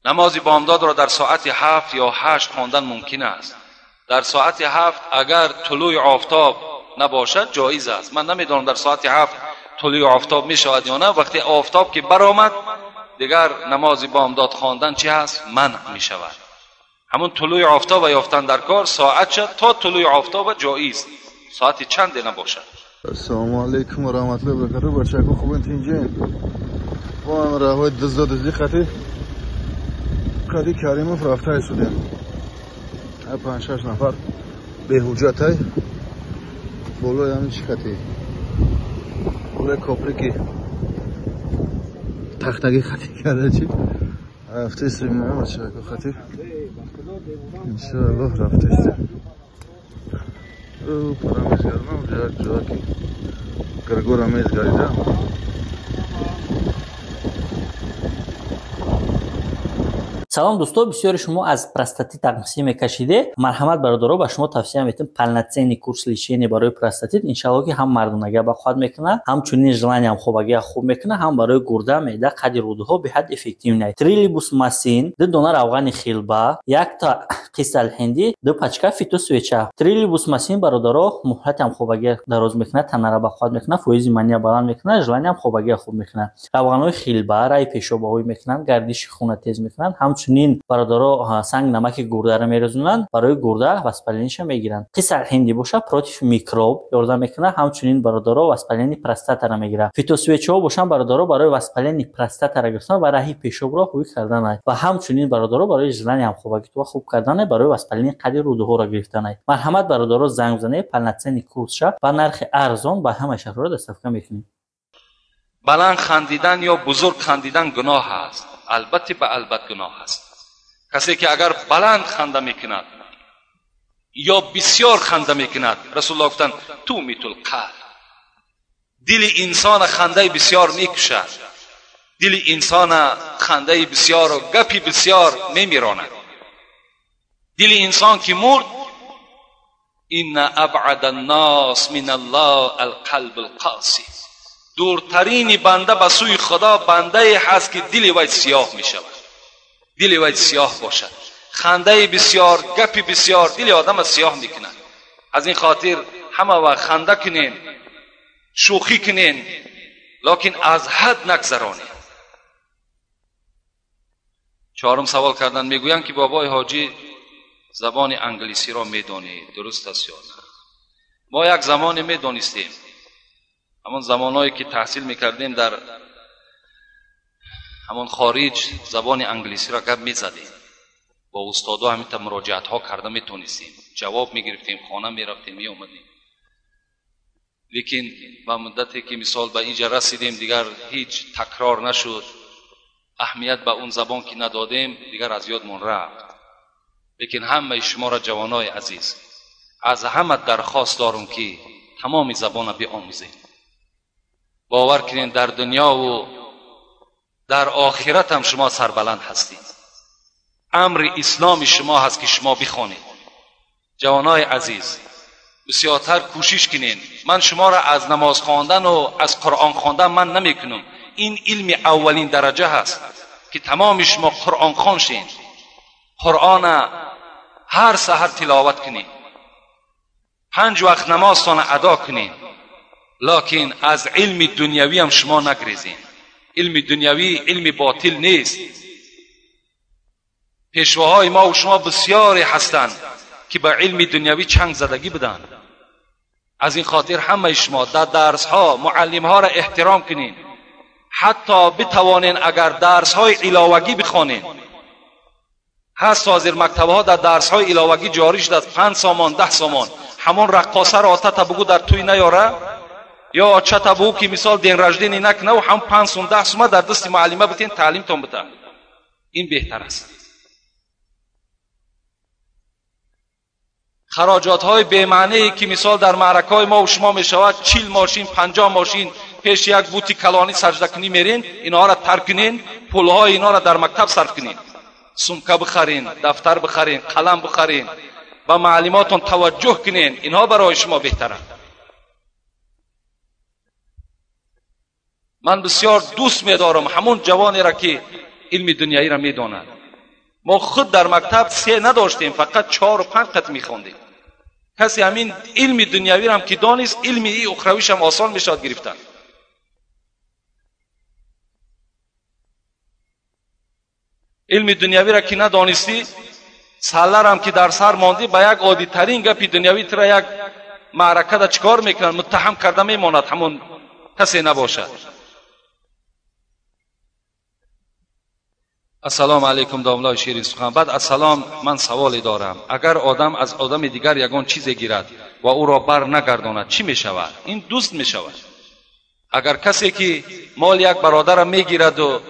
Намози бомдод ро дар соати 7 ё 8 хондан мумкин аст? Дар соати 7 агар тулӯи офтоб набошад, ҷоиз аст. Ман намедонам, дар соати 7 тулӯи офтоб мешавад ё на. Вақте офтоб ки баромад, дигар намози бомдод хондан чӣ ҳаст? Манъ мешавад. Ҳамун тулӯи офтоба ёфтан дар кор, соат шад то тулӯи офтоба ҷоиз, соати чанде набошад. Ассалому алайкум ва раҳматуллоҳи ва баракатуҳ. Бачако, хубен, тинҷен? Бо ҳам раҳои дизда дизди қати Каримов рафта истодем. Панҷ шаш нафар беҳуҷҷатай болои ҳамин чӣ қати, болои коприки тахтагӣ хати карда чи рафта истодем. Бачако, хати иншоаллоҳ рафта истем. Пара мезгардам, як ҷоаки гиргора мезгардидам. Салом, дӯсто! Бисёри шумо аз простатит тақсим мекашиде. Марҳамат, бародаро, ба шумо тавсия метем полноценный курс лечения барои простатит. Иншалло, ки ҳам мардонагия бақувват мекунад, ҳамчунин желаниям хобагия хуб мекунад, ҳам барои гурда, меъда, қади рӯдаҳо беҳад эффективный. Трилибус масин, 2 дона равғани хилба, якта қисалҳиндӣ, 2 пачка фитосвеча. Трилибус масин, бародаро, муҳлатиам хобагия дароз мекунад, танара бақувват мекунад, фоизи мания баланд мекунад, желаниям хобагия хуб мекунад. Равғанҳои хилба раи пешобаҳоӣ мекунанд, гардиши хуна тез мекунанд. Ҳамчунин, бародаро, санг намаки гурдаро мерезонанд, барои гурда воспалениша мегиранд. Қисалҳиндӣ боша, против микроб ёрдам мекунад, ҳамчунин, бародаро, воспаление простатара мегирад. Фитосвечаҳо бошанд, бародаро, барои воспаление простатара гирифтан ва раҳи пешобро ҳуй карданай ва ҳамчунин, бародаро, барои желание ҳамхобагитро хуб карданай, барои воспаление қади рӯдаҳоро гирифтанай. Марҳамат, бародаро, занг бизанед, полноценный курсша ба нархи арзон ба ҳамаи шаҳрҳоро доставка мекунем. Баланд хандидан ё бузург хандидан гуноҳ аст? Албатта, ба албат гуноҳ аст. Касе ки агар баланд ханда мекунад ё бисёр ханда мекунад, Расулуллоҳ гуфтанд: تميت القلب. Дили инсона хандаи бисёр мекушад. Дили инсона хандаи бисёру гапи бисёр мемиронад. Дили инсон ки мурд, إن أبعد الناس من الله القلب القاسي. Дуртарини банда ба сӯи Худо бандае ҳаст, ки дили вай сиёҳ мешавад, дили вай сиёҳ бошад. Хандаи бисёр, гапи бисёр дили одама сиёҳ мекунад. Аз ин хотир ҳама вақт ханда кунем, шӯхӣ кунем, лекин аз ҳад нагзаронем. Чорум савол кардан, мегӯянд, ки бобои ҳоҷӣ забони англисиро медонед, дуруст аст ё на? Мо як замоне медонистем, ҳамон замонҳое ки таҳсил мекардем дар ҳамон хориҷ, забони англисиро гап мезадем бо устодо, ҳаминта муроҷиатҳо карда метонистем, ҷавоб мегирифтем, хона мерафтем, меомадем. Лекин ба муддате ки мисол ба инҷа расидем, дигар ҳеҷ такрор нашуд. Аҳамият ба он забон ки надодем, дигар аз ёдмон рафт. Лекин ҳамаи шуморо, ҷавонои азиз, аз ҳама дархост дорум, ки тамоми забона биомӯзед. Бовар кунед, дар дунёву дар охират ҳам шумо сарбаланд ҳастед. Амри исломи шумо ҳаст, ки шумо бихонед. Ҷавонои азиз, бисёртар кӯшиш кунед. Ман шуморо аз намоз хондану аз Қуръон хондан ман намекунам. Ин илми аввалин дараҷа ҳаст, ки тамоми шумо қуръонхон шед, Қуръона ҳар саҳар тиловат кунед, панҷ вақт намозтона адо кунед, лекин аз илми дунявиам шумо нагрезед. Илми дунявӣ илми ботил нест. Пешвоҳои мо ва шумо бисёре ҳастанд, ки ба илми дунявӣ чанг задагӣ буданд. Аз ин хотир ҳамаи шумо дар дарсҳо муаллимҳоро эҳтиром кунед, ҳатто битавонед, агар дарсҳои иловагӣ бихонед. Ҳаст, ҳозир мактабҳо дар дарсҳои иловагӣ ҷорӣ шудааст, 5 сомон, 10 сомон. Ҳамон раққосаро отата бугӯ, дар тӯй наёра ё очата бугӯ, ки мисол день рождения накунаву ҳам 5 сум, 10 сума дар дасти муаллима битен, таълимтон бита. Ин беҳтар аст. Хароҷотҳои бемаънее, ки мисол дар маъракаҳои мо шумо мешавад, 40 мошин, 50 мошин пеши як бути калонӣ саҷдакунӣ мерен, инҳоро тарк кунен, пулҳои инҳоро дар мактаб сарф кунен, сумка бихарен, дафтар бихарен, қалам бихарен, ба маълимотон таваҷҷӯҳ кунен. Инҳо барои шумо беҳтаранд. Ман бисёр дӯст медорам ҳамон ҷавонеро, ки илми дунявиро медонад. ما خود در مکتب 3 نداشتیم، فقط 4 و 5 قط میخوندیم. کسی همین علم دنیوی هم که دانست، علم ای اخرویش هم آسان میشد گرفتن. علم دنیوی را که ندانستی، سالار هم که در سر ماندی، با یک عادی ترین گپی دنیوی تر یک معرکه دا چکار میکنن، متهم کرده میماند، همون کسی نباشد. السلام علیکم داملای شیرین سخن. بعد از سلام من سوالی دارم. اگر آدم از آدم دیگر یگان چیزی گیرد و او را بر نگرداند چی میشود؟ این دوست میشود. اگر کسی که مال یک برادر میگیرد و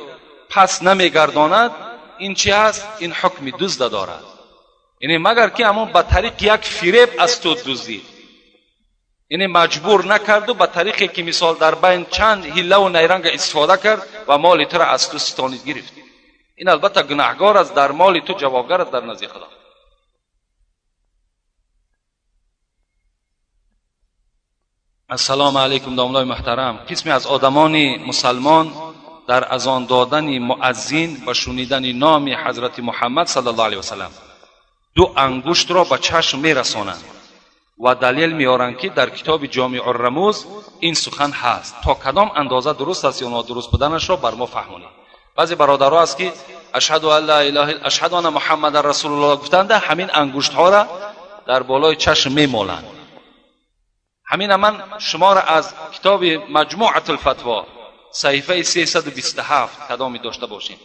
پس نمیگرداند، این چی هست؟ این حکم دزد دارد. یعنی مگر که همون به طریق یک فریب از تو دزدید، یعنی مجبور نکرد و به طریقی که مثال در بین چند حیله و نیرنگ استفاده کرد و مال تو را از تو ستانید گرفت. این البته گناهگار است، در مال تو جوابگر است در نزد خدا. السلام علیکم داملای محترم. قسمی از آدمان مسلمان در اذان دادن مؤذن و شنیدن نام حضرت محمد صلی الله علیه و سلم 2 انگشت را به چشم میرسانند و دلیل میارند که در کتاب جامع الرموز این سخن هست. تا کدام اندازه درست است یا نادرست بودنش را بر ما فهمانید. بعضی برادرها است که اشهد ان لا اله الا اشهد ان محمد رسول الله گفتند، همین انگشت ها را در بالای چشم میمالند. همین من شما را از کتاب مجموعه الفتوا صحیفه 327 کدامی داشته باشیم.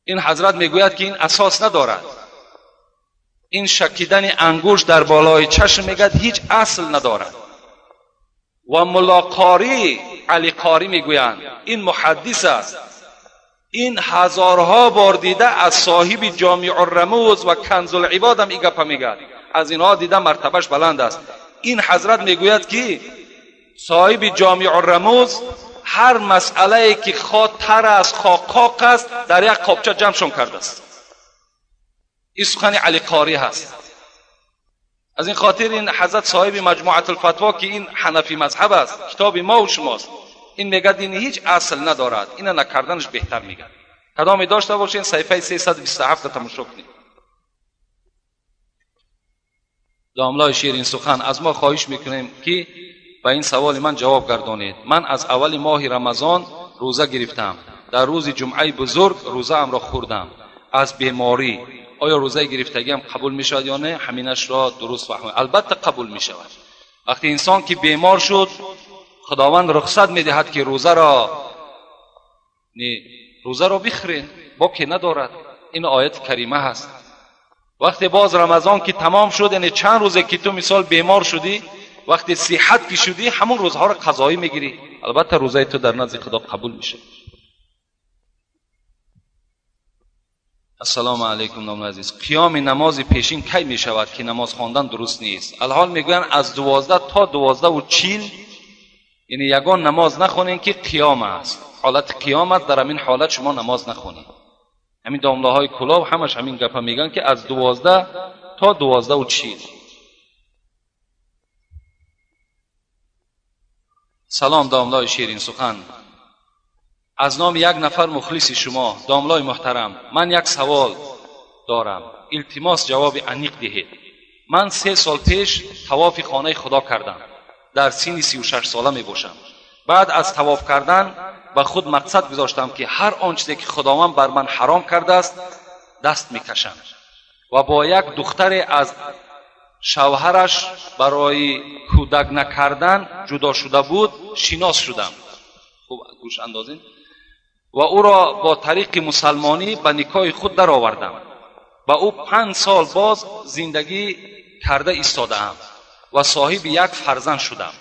این حضرت میگوید که این اساس ندارد. این شکیدن انگشت در بالای چشم میگد هیچ اصل ندارد. و ملاقاری علی قاری میگویند این محدث است، این هزارها بار دیده از صاحب جامع الرموز و کنز العباد هم این گپا میگد، از اینها دیده مرتبهش بلند است. این حضرت میگوید که صاحب جامع الرموز هر مسئله که خواه تر است خواه قاق است در یک قابچه جمعشون کرده است. این سخن علی قاری هست. از این خاطر این حضرت صاحب مجموعه الفتوا که این حنفی مذهب است، کتاب ما و شماست، این میگه این هیچ اصل ندارد، اینو نکردنش بهتر میگه. کدامی داشته باشین صحیفه 327 تماشا کنید. داملای شیرین سخن، از ما خواهش میکنیم که به این سوال من جواب گردانید. من از اول ماه رمضان روزه گرفتم، در روز جمعه بزرگ روزه ام را خوردم از بیماری. آیا روزه گرفتگی هم قبول میشود یا نه؟ همینش را درست فهمید. البته قبول میشود. وقتی انسان که بیمار شد، خداوند رخصت میدهد که روزه را بخورین، باکی ندارد. این آیت کریمه هست. وقتی باز رمضان که تمام شد، یعنی چند روزه که تو مثال بیمار شدی، وقتی صحت که شدی، همون روزها را قضایی میگیری، البته روزه تو در نزد خدا قبول میشه. السلام علیکم نام عزیز. قیام نماز پیشین کی میشود که نماز خواندن درست نیست؟ الحال میگویند از 12 تا 12:40، یعنی یگان نماز نخونین که قیام است، حالت قیام است، در همین حالت شما نماز نخونین. همین داملاهای کلاب همش همین گپا میگن که از 12 تا 12:40. سلام داملای شیرین سخن. از نام یک نفر مخلص شما داملای محترم، من یک سوال دارم، التماس جواب انیق دهید. من 3 سال پیش طواف خانه خدا کردم، در سن 36 ساله می باشم. بعد از طواف کردن به خود مقصد گذاشتم که هر آن چیزی که خداوند بر من حرام کرده است دست میکشم و با یک دختر از شوهرش برای کودک نکردن جدا شده بود شناس شدم. خوب گوش اندازین. و او را با طریق مسلمانی به نکاح خود درآوردم. با او 5 سال باز زندگی کرده ایستادم و صاحب یک فرزند شدم.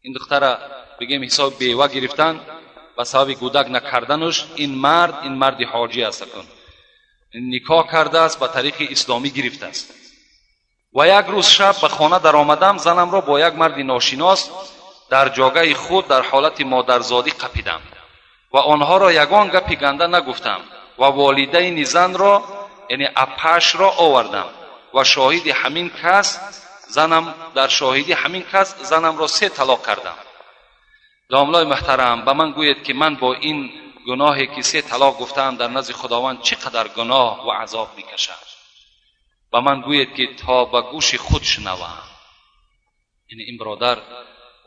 این دختر بگیم حساب بیوه گرفتن و سبب گودک نکردنش، این مرد حاجی است، نکاح کرده است، به طریق اسلامی گرفته است. و یک روز شب به خانه در آمدم، زنم را با یک مرد ناشناس در جاگه خود در حالت مادرزادی قپیدم و آنها را یگان گپی گنده نگفتم و والدین زن را یعنی اپش را آوردم و شاهد همین کس زنم در شاهدی همین کس زنم را 3 طلاق کردم. داملای محترم، به من گویید که من با این گناهی که 3 طلاق گفتم در نزد خداوند چقدر گناه و عذاب میکشد. به من گوید که تا به گوش خود شنوم. یعنی این برادر،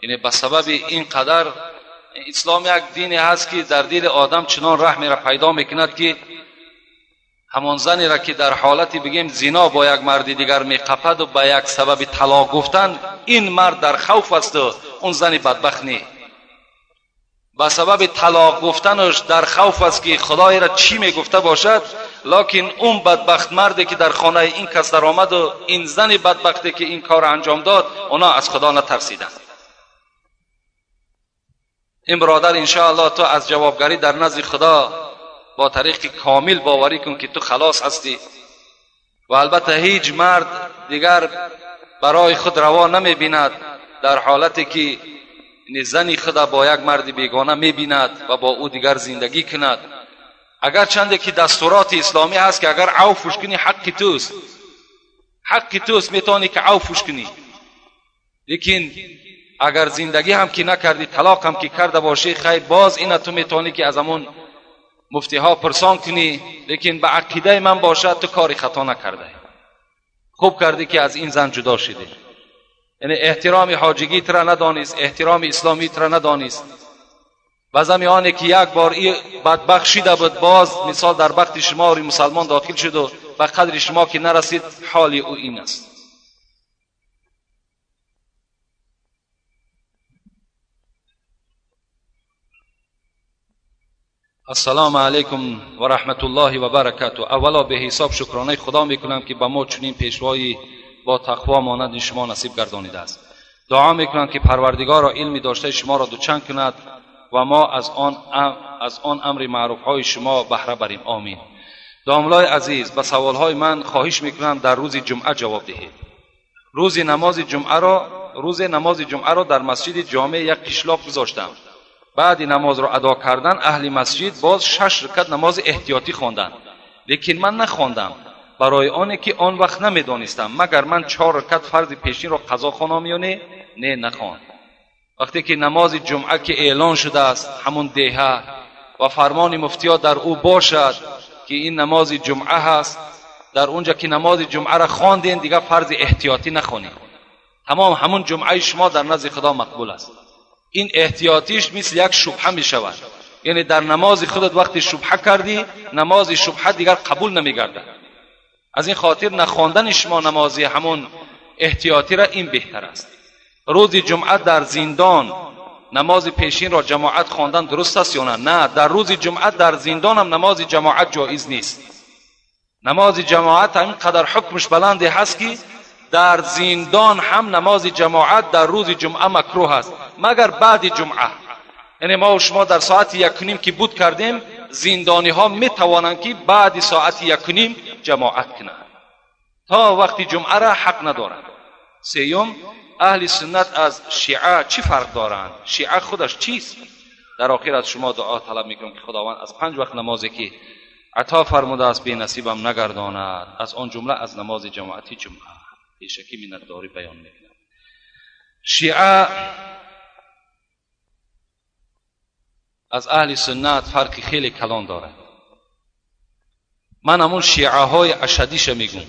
یعنی به سبب این قدر اسلام یک دینی هست که در دل آدم چنان رحمی را پیدا میکند که همان زنی را که در حالتی بگیم زنا با یک مرد دیگر میقپد و به یک سبب طلاق گفتن، این مرد در خوف است و اون زن بدبخت نی. به سبب طلاق گفتنش در خوف است که خدای را چی میگفته باشد، لکن اون بدبخت مردی که در خانه این کس در آمد و این زن بدبختی که این کار انجام داد، اونا از خدا نترسیدند. این برادر انشاءالله تو از جوابگری در نزد خدا با طریق کامل باوری کن که تو خلاص هستی. و البته هیچ مرد دیگر برای خود روا نمی بیند در حالتی که زنی خود با یک مرد بیگانه می بیند و با او دیگر زندگی کند. اگر چنده که دستورات اسلامی هست که اگر عفوش کنی حق توست، حق توست، میتونی که عفوش کنی، لیکن اگر زندگی هم که نکردی، طلاق هم که کرده باشی، خیر باز اینا تو میتونی که از همون مفتی ها پرسان کنی، لیکن به عقیده من باشد تو کاری خطا نکرده، خوب کردی که از این زن جدا شدی. یعنی احترام حاجگی تر ندانست، احترام اسلامی تر ندانست. بعضی آنه که یک بار ای بدبخت شده بود، باز مثال در بخت شما مسلمان داخل شد و به قدر شما که نرسید، حال او این است. السلام علیکم و رحمت الله و برکاته. اولا به حساب شکرانه خدا میکنم که به ما چنین پیشوایی با تقوا مانند شما نصیب گردانیده است. دعا میکنم که پروردگار را علمی داشته شما را دوچند کند و ما از آن امر معروف های شما بهره بریم. آمین. داملای عزیز، به سوال های من خواهش میکنم در روز جمعه جواب دهید. روز نماز جمعه را در مسجد جامع یک قشلاق گذاشتم. بعد نماز را ادا کردن اهل مسجد باز 6 رکعت نماز احتیاطی خواندند، لیکن من نخواندم برای آنه که آن وقت نمیدانستم مگر من 4 رکعت فرض پیشین را قضا خوانم یا نه. نه، نخوان. وقتی که نماز جمعه که اعلان شده است همون دهه و فرمان مفتیا در او باشد که این نماز جمعه هست، در اونجا که نماز جمعه را خواندین دیگه فرض احتیاطی نخوانید، تمام همون جمعه شما در نزد خدا مقبول است. این احتیاطیش مثل یک شبهه می شود، یعنی در نماز خودت وقتی شبهه کردی، نماز شبهه دیگر قبول نمی گردد. از این خاطر نخواندن شما نمازی همون احتیاطی را این بهتر است. روز جمعه در زندان نماز پیشین را جماعت خواندن درست است یا نه؟ نه، در روز جمعه در زندان هم نماز جماعت جایز نیست. نماز جماعت اینقدر حکمش بلندی هست که در زندان هم نماز جماعت در روز جمعه مکروه است، مگر بعد جمعه. یعنی ما و شما در ساعت 1:30 که بود کردیم، زندانی ها می توانند که بعد ساعت 1:30 جماعت کنند، تا وقتی جمعه را حق ندارند. سیوم، اهل سنت از شیعه چی فرق دارند؟ شیعه خودش چیست؟ در آخر از شما دعا طلب میکنم که خداوند از 5 وقت نمازی که عطا فرموده است بی نصیبم نگرداند، از آن جمله از نماز جماعتی جمعه. پیشکی منتداری بیان میکنم. شیعه از اهل سنت فرق خیلی کلان دارد. من همون شیعه های اشدیش میگم،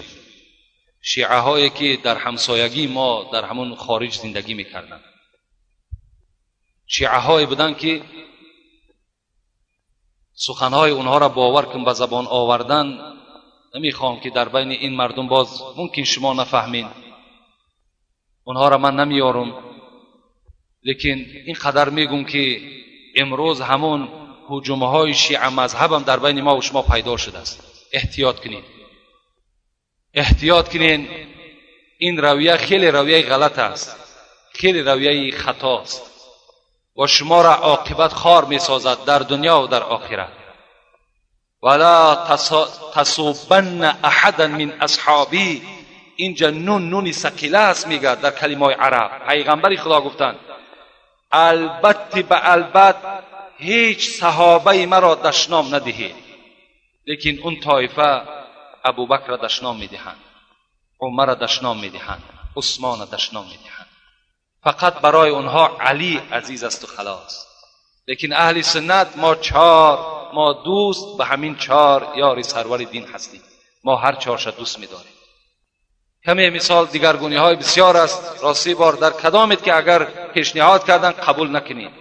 شیعه هایی که در همسایگی ما در همون خارج زندگی میکردن، شیعه هایی بودن که سخنهای اونها را باور کن به زبان آوردن نمیخوام که در بین این مردم باز ممکن شما نفهمین، اونها را من نمیارم، لیکن اینقدر میگم که امروز همون هجومه های شیعه مذهبم در بین ما و شما پیدا شده است. احتیاط کنین، احتیاط کنین. این رویه خیلی رویه غلط است، خیلی رویه خطا است و شما را عاقبت خار می سازد در دنیا و در آخرت. ولا تسبن احدا من اصحابی، اینجا نون نونی ثقیله است میگه در کلمه عرب. پیغمبر خدا گفتند البته به البت هیچ صحابه مرا دشنام ندهید، لیکن اون طایفه ابوبکر را دشنام میدهند، عمر را دشنام میدهند، عثمان را دشنام میدهند. فقط برای اونها علی عزیز است و خلاص. لیکن اهل سنت ما 4 ما دوست به همین چهار یار سرور دین هستیم. ما هر چهارش دوست می‌داریم. کمی مثال دیگرگونی های بسیار است. راستی بار در کدامت که اگر پیشنهاد کردن قبول نکنید،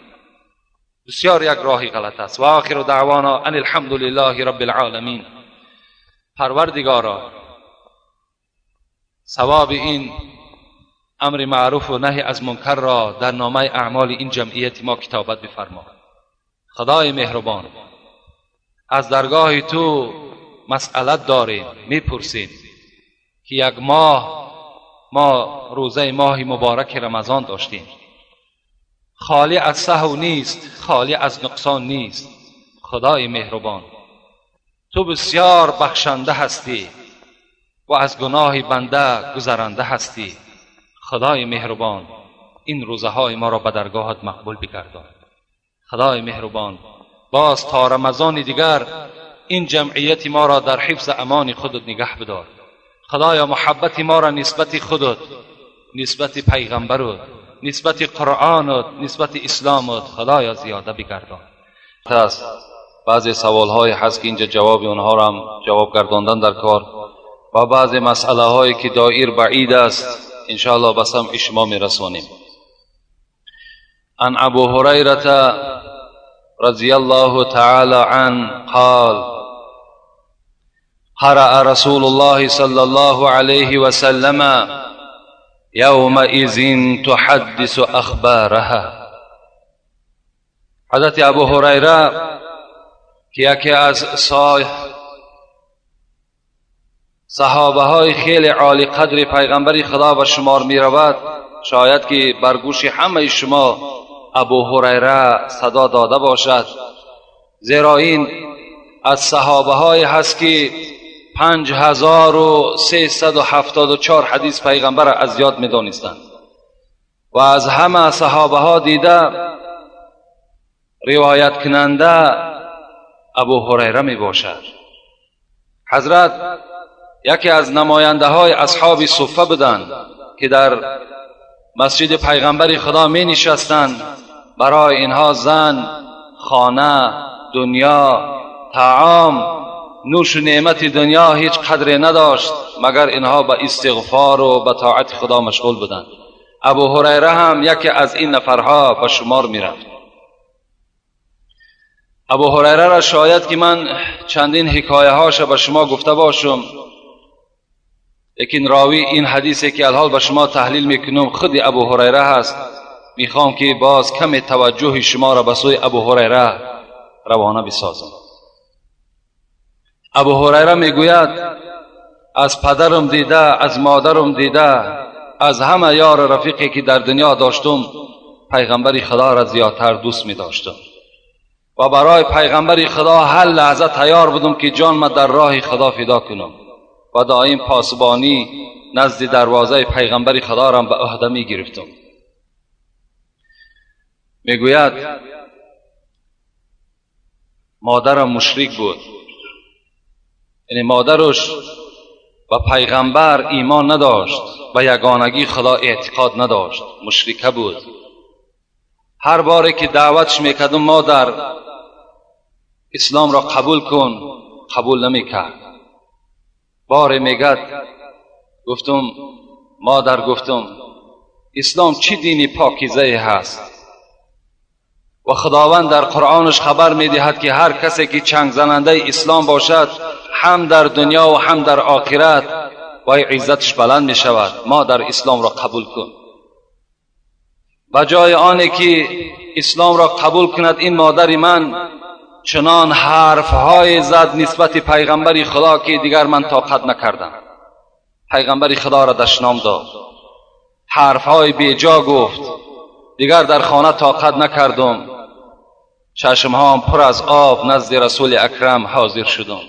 بسیار یک راهی غلط است. و آخر دعوانا ان الحمد لله رب العالمین. پروردگارا، ثواب این امر معروف و نهی از منکر را در نامه اعمال این جمعیت ما کتابت بفرما. خدای مهربان، از درگاه تو مسئلت داریم، میپرسیم که یک ماه ما روزه ماه مبارک رمضان داشتیم، خالی از سهو نیست، خالی از نقصان نیست. خدای مهربان، تو بسیار بخشنده هستی و از گناه بنده گذرنده هستی. خدای مهربان، این روزه های ما را به درگاهت مقبول بگردان. خدای مهربان، باز تا رمضان دیگر این جمعیت ما را در حفظ امان خودت نگه بدار. خدایا محبت ما را نسبت خودت، نسبت پیغمبرت، نسبت قرآنت، نسبت اسلامت خدایا زیاده بگردان. بعضی سوال های هست که اینجا جواب اونها را هم جواب گرداندن در کار و بعضی مسئله هایی که دایر بعید است انشاءالله به سمع شما میرسانیم. عن ابو هریره رضی الله تعالی عنه قال قرأ رسول الله صلى الله عليه وسلم يومئذ تحدث اخبارها. حضرت ابو هریره که یکی از صحابه های خیلی عالی قدر پیغمبر خدا به شمار می رود، شاید که بر گوش همه شما ابو هریره صدا داده باشد، زیرا این از صحابه های هست که 5374 حدیث پیغمبر از یاد می دانستند و از همه صحابه ها دیده روایت کننده ابو هریره می باشد. حضرت یکی از نماینده های اصحاب صفه بودند که در مسجد پیغمبر خدا می نشستند. برای اینها زن، خانه، دنیا، طعام، نوش و نعمت دنیا هیچ قدری نداشت، مگر اینها به استغفار و به طاعت خدا مشغول بودند. ابو هریره هم یکی از این نفرها به شمار می رفت. ابو هریره را شاید که من چندین حکایه هاش به شما گفته باشم، لیکن راوی این حدیثی که الحال به شما تحلیل میکنم خود ابو هریره هست. میخوام که باز کم توجه شما را به سوی ابو هریره روانه بسازم. ابو هریره میگوید از پدرم دیده، از مادرم دیده، از همه یار رفیقی که در دنیا داشتم پیغمبر خدا را زیادتر دوست می داشتم و برای پیغمبر خدا هر لحظه تیار بودم که جان ما در راه خدا فدا کنم و دائم پاسبانی نزد دروازه پیغمبر خدا را به عهده می گرفتم. میگوید مادرم مشرک بود، یعنی مادرش و پیغمبر ایمان نداشت، به یگانگی خدا اعتقاد نداشت، مشرکه بود. هر باری که دعوتش میکردم مادر اسلام را قبول کن، قبول نمیکرد. باری میگد گفتم مادر، گفتم اسلام چی دینی پاکیزه هست و خداوند در قرآنش خبر میدهد که هر کسی که چنگ زننده اسلام باشد هم در دنیا و هم در آخرت و عزتش بلند می شود. مادر اسلام را قبول کن. به جای آنی که اسلام را قبول کند این مادر من چنان حرفهای زد نسبت پیغمبر خدا که دیگر من طاقت نکردم. پیغمبر خدا را دشنام داد، حرفهای بیجا گفت، دیگر در خانه طاقت نکردم، چشمهام پر از آب نزد رسول اکرم حاضر شدم.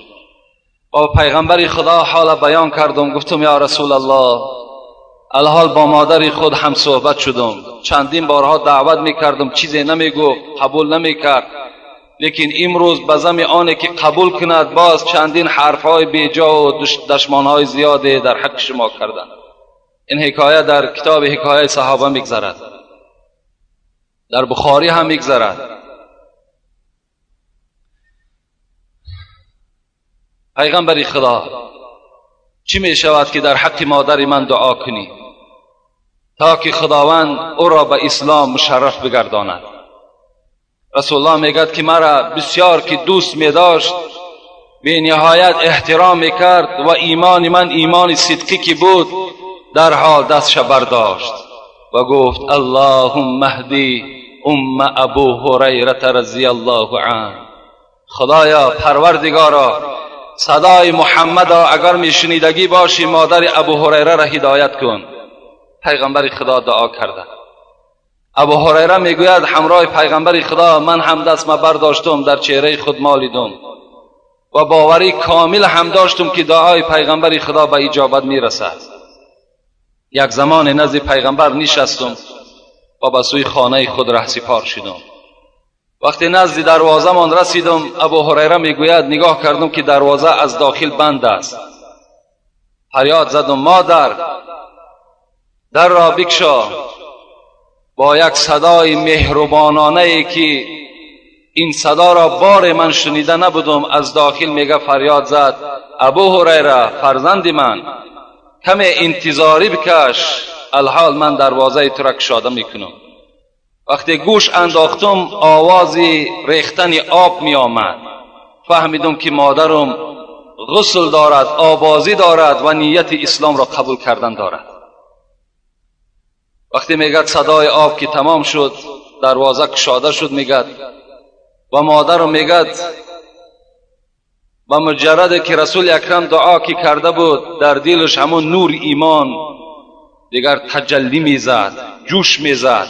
با پیغمبر خدا حال بیان کردم، گفتم یا رسول الله، الحال با مادر خود هم صحبت شدم، چندین بارها دعوت میکردم، چیزی نمیگفت، قبول نمیکرد، لیکن امروز به زم آنی که قبول کند باز چندین حرفهای بیجا و دشمانهای زیاده در حق شما کردند. این حکایه در کتاب حکایه صحابه میگذرد، در بخاری هم میگذرد. پیغمبر خدا، چی می شود که در حق مادر من دعا کنی تا که خداوند او را به اسلام مشرف بگرداند؟ رسول الله میگد که مرا بسیار که دوست می داشت، به نهایت احترام میکرد و ایمان من ایمان صدقی که بود، در حال دستش برداشت و گفت اللهم اهدی ام ابو هریره رضی الله عنه. خدایا پروردگارا، صدای محمد را اگر میشنیدگی باشی مادر ابو هریره را هدایت کن. پیغمبر خدا دعا کرده. ابو هریره میگوید همراه پیغمبر خدا من هم دست ما برداشتم، در چهره خود مالیدم و باوری کامل هم داشتم که دعای پیغمبر خدا به اجابت میرسد. یک زمان نزد پیغمبر نشستم و به سوی خانه خود رهسپار شدم. وقتی نزد دروازه من رسیدم، ابو هریره میگوید نگاه کردم که دروازه از داخل بند است. فریاد زدم مادر، در را بکشا. با یک صدای مهربانانه ای که این صدا را بار من شنیده نبودم، از داخل میگه فریاد زد ابو هریره فرزند من، کم انتظاری بکش، الحال من دروازه تو را کشاده میکنم. وقتی گوش انداختم آواز ریختن آب می آمد. فهمیدم که مادرم غسل دارد، آبازی دارد و نیت اسلام را قبول کردن دارد. وقتی میگد صدای آب که تمام شد، دروازه کشاده شد میگد و مادرم میگد و مجرد که رسول اکرم دعا که کرده بود، در دلش همون نور ایمان دیگر تجلی میزد، جوش میزد.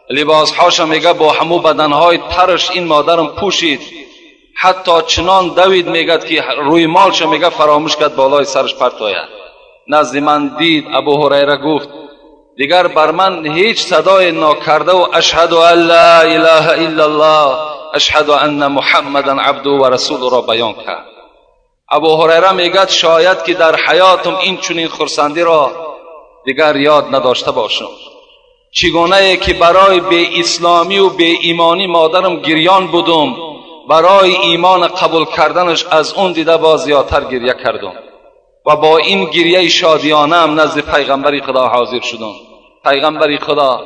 لباسهاش میگه با همو بدنهای ترش این مادرم پوشید، حتی چنان دوید میگد که روی مالش میگه فراموش کرد بالای سرش پرت آید. نزد من دید ابو هریره گفت دیگر بر من هیچ صدای ناکرده و اشهد ان لا اله الا الله اشهد ان محمدا عبده و رسول را بیان کرد. ابو هریره میگد شاید که در حیاتم این چنین خرسندی را دیگر یاد نداشته باشم. چگونه که برای بی اسلامی و بی ایمانی مادرم گریان بودم، برای ایمان قبول کردنش از اون دیده باز زیادتر گریه کردم و با این گریه شادیانه هم نزد پیغمبر خدا حاضر شدم. پیغمبر خدا،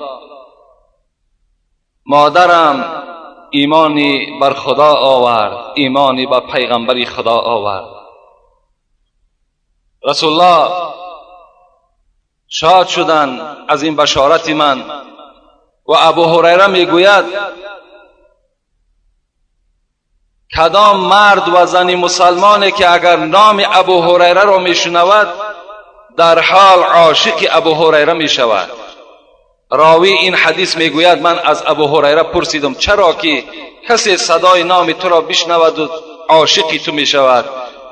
مادرم ایمانی بر خدا آورد، ایمانی بر پیغمبر خدا آورد. رسول الله شاد شدن از این بشارت من و ابو هریره میگوید کدام مرد و زن مسلمانی که اگر نام ابو هریره را میشنود در حال عاشق ابو هریره میشود. راوی این حدیث میگوید من از ابو هریره پرسیدم چرا که کسی صدای نام تو را بشنود و عاشق تو میشود؟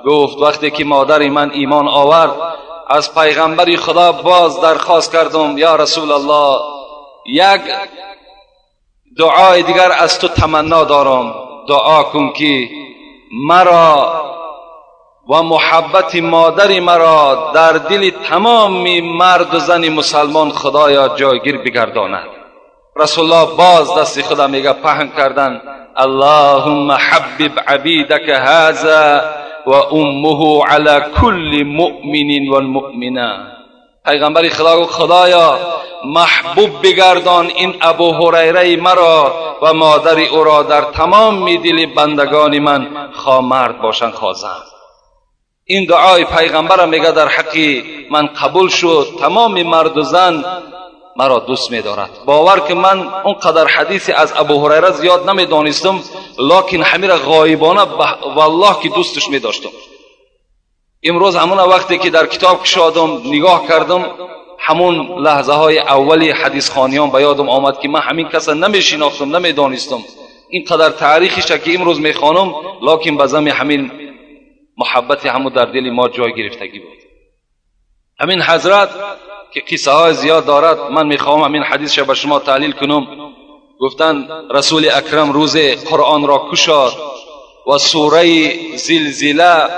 گفت وقتی که مادر من ایمان آورد از پیغمبر خدا باز درخواست کردم یا رسول الله یک دعای دیگر از تو تمنا دارم، دعا کن که مرا و محبت مادر مرا در دل تمام مرد و زن مسلمان خدایا جایگیر بگرداند. رسول الله باز دست خدا میگه پهن کردن اللهم حبب عبیدک هذا و امه علی کل مؤمن والمؤمنه. پیغمبر خدا گفت خدایا محبوب بگردان این ابو هریره مرا و مادر او را در تمام دل بندگان من، خواه مرد باشند خواه زن. این دعای پیغمبر میگه در حقی من قبول شد، تمام مرد و زن مرا دوست میدارد. باور که من اونقدر حدیثی از ابو هریره زیاد نمیدانستم، لکن همین را غایبانه والله که دوستش میداشتم. امروز همون وقتی که در کتاب کشادم نگاه کردم، همون لحظه های اولی حدیث خوانیان به یادم آمد که من همین کس نمیشناختم، نمیدانستم. اینقدر تاریخش که امروز میخوانم، لکن به زمین همین محبت همون در دل ما جای گرفتگی بود. همین حضرت که قصه های زیاد دارد، من میخوام همین حدیث به شما تحلیل کنم. گفتن رسول اکرم روز قرآن را کشاد و سوره زلزله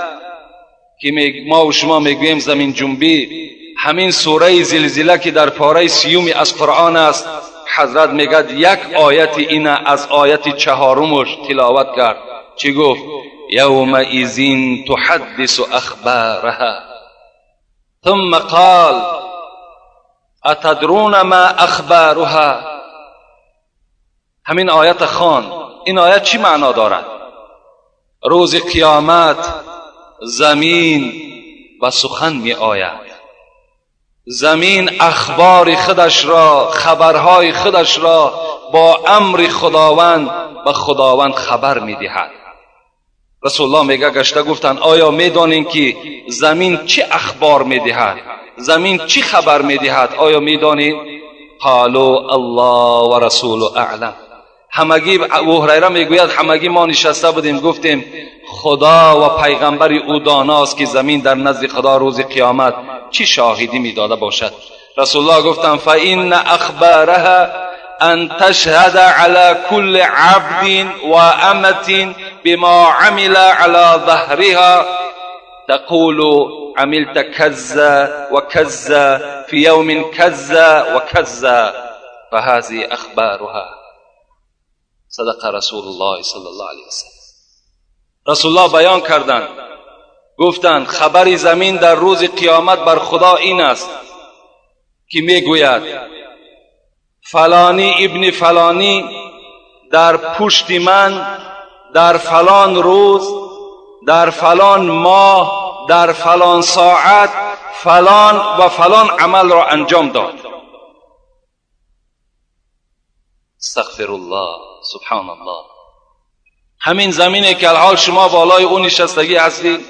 که ما و شما میگوییم زمین جنبی، همین سوره زلزله که در پاره سیومی از قرآن است، حضرت میگد یک آیت این از آیت چهارمش تلاوت کرد. چی گفت؟ يومئذ تحدث أخبارها. ثم قال أتدرون ما أخبارها؟ همین آیت خوان. این آیت چی معنا دارد؟ روز قیامت زمین به سخن می آید، زمین اخبار خودش را، خبرهای خودش را با امر خداوند به خداوند خبر می دهد. رسول الله میگه گشته گفتند آیا میدانین که زمین چه اخبار میدهد؟ زمین چی خبر میدهد؟ آیا میدانین؟ قالوا الله و رسول اعلم. همگی، ابو هریره میگوید همگی ما نشسته بودیم گفتیم خدا و پیغمبر او داناست که زمین در نزد خدا روز قیامت چی شاهدی میداده باشد. رسول الله گفتند فان اخبارها ان تشهد على كل عبد وامة بما عمل على ظهرها تقول عملت كذا وكذا في يوم كذا وكذا فهذه اخبارها. صدق رسول الله صلی الله علیه وسلم. رسول الله بیان کردند، گفتند خبر زمین در روز قیامت بر خدا این است که میگوید فلانی ابن فلانی در پشت من در فلان روز، در فلان ماه، در فلان ساعت فلان و فلان عمل را انجام داد. استغفر الله، سبحان الله. همین زمینه که الحال شما بالای او نشستگی هستید،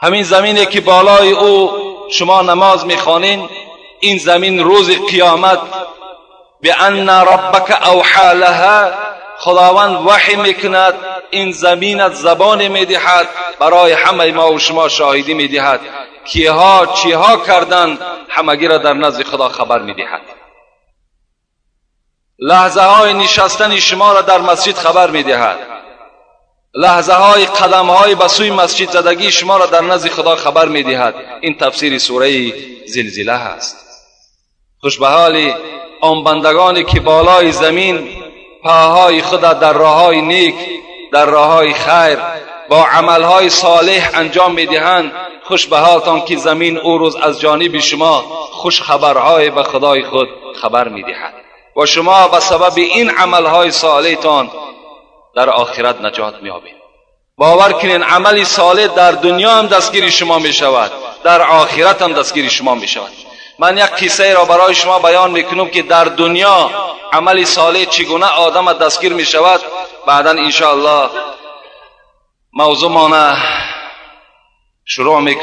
همین زمینه که بالای او شما نماز میخوانین، این زمین روز قیامت بأن ربک اوحى لها، خداوند وحی میکند، این زمین از زبان میدهد برای همه ما و شما شاهدی میدهد کیها چیها کردند، همگی را در نزد خدا خبر میدهد. لحظه های نشستن شما را در مسجد خبر میدهد، لحظه های قدم های به سوی مسجد زدگی شما را در نزد خدا خبر میدهد. این تفسیر سوره زلزله هست. خوش به حال آن بندگانی که بالای زمین پاهای خود در راههای نیک، در راههای خیر با عملهای صالح انجام میدهند. خوش به حالتان که زمین او روز از جانب شما خوش خبرهای به خدای خود خبر میدهد و شما به سبب این عملهای صالحتان در آخرت نجات میابید. باور کنین عمل صالح در دنیا هم دستگیری شما میشود، در آخرت هم دستگیری شما میشود. من یک قصه را برای شما بیان میکنم که در دنیا عمل صالح چگونه آدم دستگیر میشود. بعدا انشاءالله موضوع ما شروع میکنیم.